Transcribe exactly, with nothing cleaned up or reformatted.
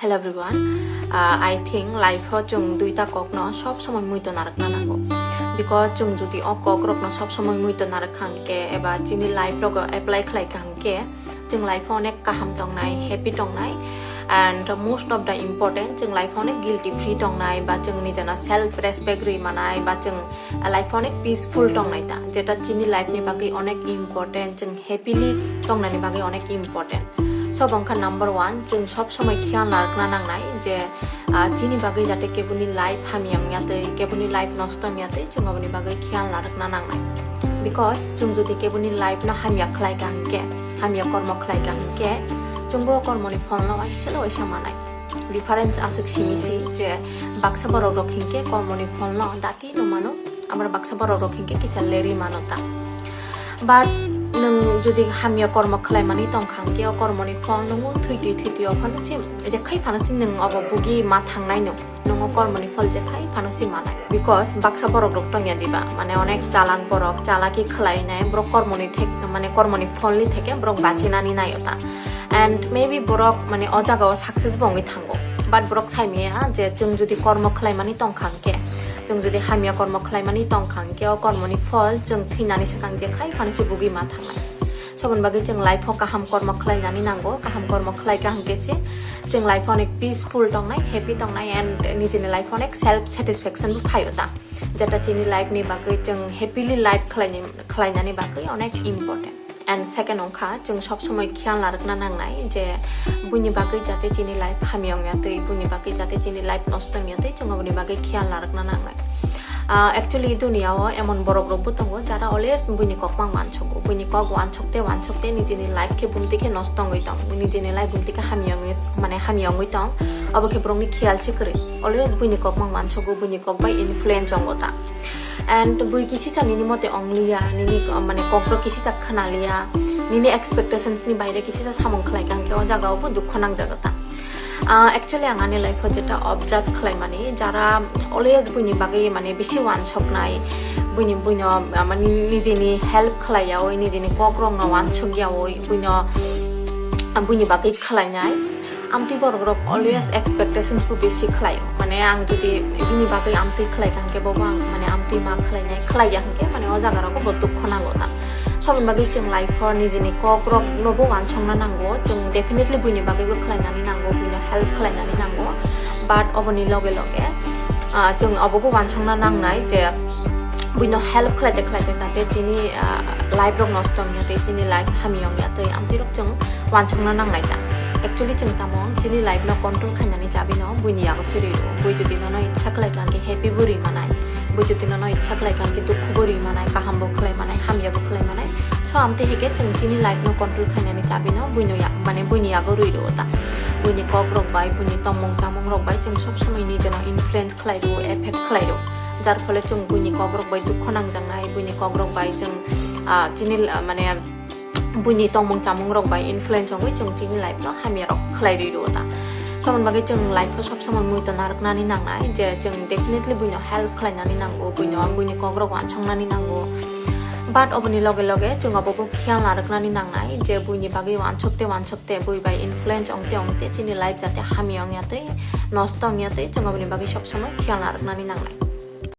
Hello everyone, uh, I think life o chwng duita kokno sob somoi muito narwkna nango, because chwng jodi o kokrokno sob somoi muito narwk hangke eba chini life rogo apply khlai hangke chwng life o onek kaham tongnai, happy tongnai, and most of the important chwng life o onek guilty free tongnai ba chwng nijena self respect ri manai ba chwng life o onek peaceful tongnai ta, jeta chini life ni bagwi onek important, chwng happily tongnani bagwi onek important. So bongkha number one, chwng sob somoi khiyal narwkna nangnai je, ah, chini bagwi jate keboni life hamya wngya twi, keboni life nosto wngya twi, chwng oboni bagwi khiyal narwkna nangnai. Because chwng jodi keboni life no hamya khlai ka hingke, hamya kormo khlai ka hingke, chwngbo kormoni pholno waisa waisa manai. Difference aswk simi si je baksa borok rok hingke kormoni pholno dati no mano, amar baksa borok rok hingke kisa leri mano ta. But nwng jodi hamya kormo khlai mani tong kha hingke o kormoni phol nungo thwi twi thwi twi o phano si je khai phano si nwng obo bugi ma thangnai no, nungo kormoni phol je khai phano si manai. Because baksa borok rok tongya diba, mane onek chalak borok, chalaki khlai nai borok kormoni thek, mane kormoni pholni theke borok bachinani naio ta. And maybe borok mane o jagao success bo wngwi thango, but borok saimaya je chwng jodi kormo khlai mani tong kha hingke, chwng jodi hamya kormo khlai mani tong kha hingke o kormoni phol chwng thwinani swkang je khai phano se bugwi ma thangnai. Soboni bagwi chwng life o kaham kormo khlai nani nango, kaham kormo khlai ka hingke se chwng life o onek peaceful tongnai, happy tongnai, and nijini life o onek self satisfaction bo phaio ta, jeta chini life ni bagwi chwng happily life khlai ni, khlai nani bagwi onek important. And second wngkha, chwng sob somoi khiyal narwkna nangnai je buini bagwi jate chini life hamya wngya twi, buini bagwi jate chini life nosto wngya twi, chwng oboni bagwi khiyal narwkna nangnai. Ah, actually, duniya o emon borok rok bo tongo, jara always buini kok mang wansogo, buini kok wansok te wansok te nijini life khe bumti khe nosto wngwi tong, nijini life bumti khe hamya wngwi, mane hamya wngwi tong, obo khe borokni khiyal se kwrwi, always buini kok mang wansogo, buini kok bai influence wngo ta. And bui kisisa nini mote ong liya, nini, uh, mane kokro kisisa khna liya, nini expectations ni baire kisisa samung khlai kha hingke o jaga o bo dukho nang jaga ta. Ah, actually ang ani life o jeta observe khlai mani, jara always buini bagwi mane bisi wansok nai, buini, buino, ah, mane nijini help khlai yawi, nijini kokrok no wansok yawi, buino, ah, buini bagwi khlai nai. Amtwi borok rok always expectations bo bisi khlai o. Mane ang jodi bini bagwi amtwi khlai kha hingke bo ang mane amtwi ma khlai nai, khlai ya hingke mane o jaga rogo bo dukho nango ta. Soboni bagwi chwng life o nijini kok rok no bo wansong na nango. Chwng definitely buini bagwi bo khlai nani nango, buino help khlai nani nango. But oboni loge loge, ah, chwng obo bo wansong na nangnai je buino help khlai te khlai te jate chini, ah, life rok nosto wngya tei chini life hamya wngya tei amtwi rok chwng wansokna nangnai ta. Actually, chwng tamo chini life no control khainani chabi no buini yago se rwi rwo. Bui jodi nono ichha khlai kha hingke happy bo rwi manai, bui jodi nono ichha khlai kha hingke dukhu bo rwi manai, kaham bo khlai manai, hamya bo khlai manai. So, amtwi hingke chwng chini life no control khainani chabi no buino ya-, mane buini yago rwi rwo ta. Buini kok rok bai, buini tongmung chamung rok bai chwng sob somoi nijeno influence khlai rwo, effect khlai rwo. Jar phole chwng buini kok rok bai dukhu nangjaknai, buini kok rok bai chwng, ah, chini, ah, mane, buini tongmung chamung rok bai influence wngwi chwng chini life no hamya rok khlai rwi rwo ta. Soboni bagwi chwng life o sob somoi muito narwknani nangnai je chwng definitely buino help khlainani nango, buino, buini kok rok wansongnani nango. But oboni loge loge chwng obo bo khiyal narwknani nangnai je buini bagwi wansok te wansok te bui bai influence wng te wng te chini life jate hamya wngya tei nosto wngya tei chwng oboni bagwi sob somoi khiyal narwknani nangnai.